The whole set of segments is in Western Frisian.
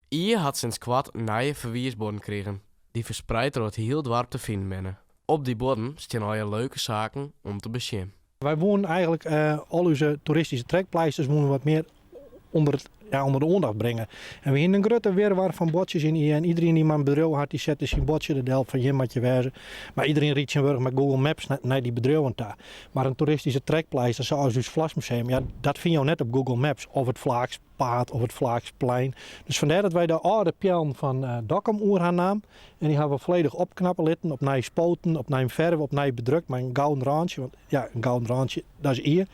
Ie hat sinds koart nije ferwiisbuorden krigen, dy't ferspraat troch it hiele doarp te finen binne. Op dy buorden stean allegear leuke saken om te besjen. Wy woenen eigenlik al ús toeristyske trekpleisters woenen wat mear ûnder it, ja, ûnder de oandacht bringe. En we hienen in grutte wirwar fan buordsjes yn Ie en iderien dy't mar in bedriuw hat, dy sette syn buordsje der del fan hjir moat je wêze. Mar iderien rydt tsjintwurdich mei Google Maps nei dy bedriuwen ta. Mar in toeristyske trekpleister sa as ús Vlasmuseum, ja, dat fine jo net op Google Maps of it Flaakpaad of it Flaaksplein. Dus fandêr dat wy de âlde peallen fan Dokkum oer ha naam en dy hawwe we folledich opknappe litten, opnij spoten, opnij ferve, opnij bedrukt mei in gouden rântsje, want ja, in gouden rântsje, dat is Ie.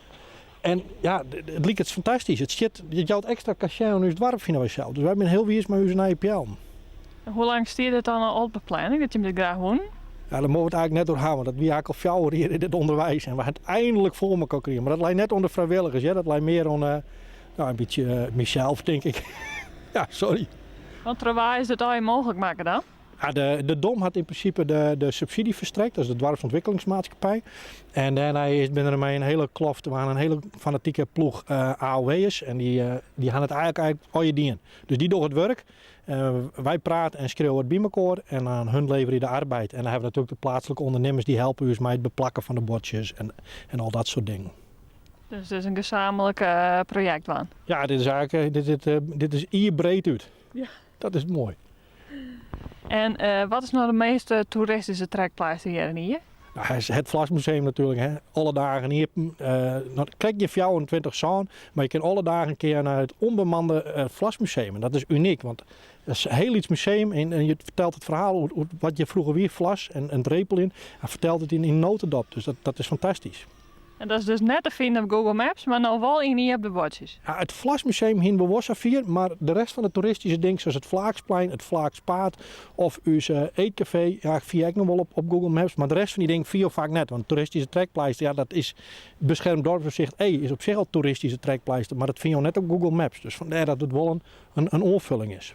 En ja, it liket fantastysk. It stiet, it jout ekstra cachet oan ús doarp, fine wy sels. Dus wy binne hiel wiis mei ús nije peallen. Hoe lang stie dit dan al op de planning, dat jim dit graach woenen? Ja, dêr moatte we it eigenlik net oer ha, want dat wie eigenlik al 4 jier yn dit ûnderweis. En we ha it einlik foar mekoar krigen. Mar dat lei net oan de frijwilligers, hear. Dat lei mear oan, nou, in bytsje mysels, tink ik. Ja, sorry. Want troch wa is dit allegear mooglik makke dan? Ja, de DOM hat yn prinsipe de subsydzje ferstrekt, dat is de doarpsûntwikkelingsmaatskippij. En dêrnei is, binne der mei in hiele kloft, we hawwe in hiele fanatike ploech AOW'ers en dy hawwe it eigenlik allegear dien. Dus dy dogge it wurk. Wy prate en skriuwe it by mekoar en dan hun leverje de arbeid. En dan hawwe we natuerlik de pleatslike ûndernimmers dy helpe ús mei it beplakken fan de buordsjes en al dat soart dingen. Dus it is in gesamentlik projekt dwaan? Ja, dit is eigenlik, dit is Ie breed út. Ja. Dat is moai. En wat is no de meast toeristyske trekpleister hjir yn Ie? Nou, het Vlasmuseum natuerlik, hè. Alle dagen iepen. No, krekt gjin 24-sân, mar je kinne alle dagen in kear nei it ûnbemande Vlasmuseum. En dat is unyk, want it is in hiel lyts museum en je fertelt it ferhaal oer wat hjir froeger wie, flas en it repeljen. Hy fertelt it yn notendop, dus dat is fantastysk. En dat is dus net te finen op Google Maps, mar no wol yn Ie op de buordsjes. Ja, it Vlasmuseum hiene we wol safier, mar de rest fan de toeristyske dingen, sa as it Flaaksplein, it Flaakspaad of ús eetkafee, ja, fine je ek noch wol op Google Maps, mar de rest fan dy dingen fine jo faak net, want toeristyske trekpleister, ja, dat is beschermd dorpsgezicht E is op sich al toeristyske trekpleister, mar dat fine jo net op Google Maps, dus fandêr dat it wol in oanfulling is.